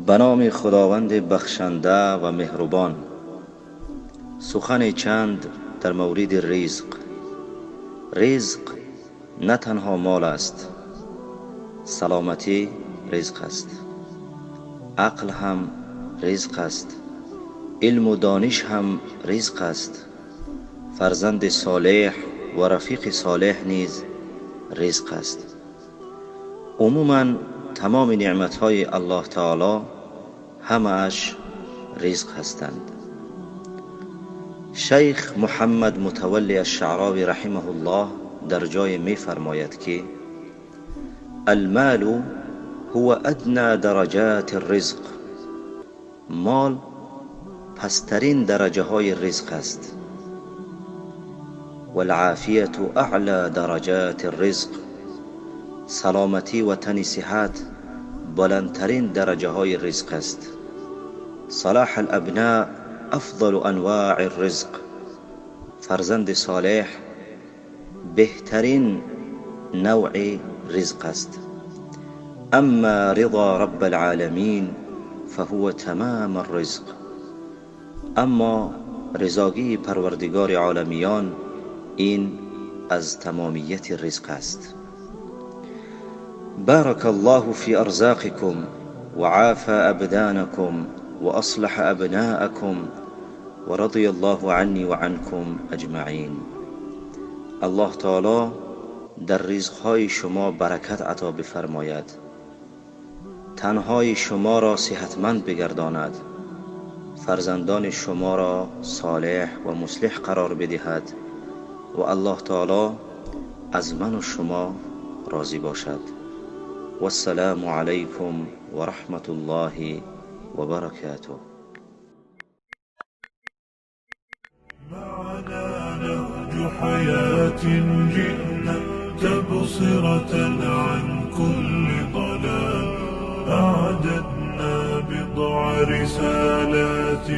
Ба номи Худованди бахшанда ва меҳрубон. Сухане чанд дар мавриди ризқ. Ризқ на танҳо мол аст, саломатӣ ризқ аст, ақл ҳам ризқ аст, илму дониш ҳам ризқ аст, фарзанди солеҳ ва рафиқи солеҳ низ ризқ аст. Умуман тамоми неъматҳои Аллоҳ таоло ҳамааш ризқ ҳастанд. Шайх Муҳаммад Мутавалли аш-Шаъравӣ раҳимаҳуллоҳ дар ҷое мефармояд, ки المال هو أدنى درجات الرزق. Мол пасттарин дараҷаҳои ризқ аст. والعافية أعلى درجات الرزق. Саломатӣ ва тани сиҳат баландтарин дараҷаҳои ризқ аст. صلاح الأبناء أفضل أنواع الرزق. Фарзанди солеҳ беҳтарин навъи ризқ аст. أما رضا رب العالمين فهو تمام الرزق. Аммо ризогии Парвардигори оламиён ин аз тамомияти ризқ аст. بارك الله في أرزاقكم وعافى أبدانكم وأصلح أبناءكم ورضي الله عني وعنكم أجمعين. Аллоҳ таоло дар ризқҳои шумо баракат ато бифармояд, танҳои шуморо сиҳатманд бигардонад, фарзандони шуморо солеҳ ва муслиҳ қарор бидиҳад ва Аллоҳ таоло аз ману шумо розӣ бошад. Вассалому алайкум ва раҳматуллоҳи ва баракатуҳ. معنا نهج حياة جئنا تبصرة عن كل ضلال، أعددنا بضع رسالات.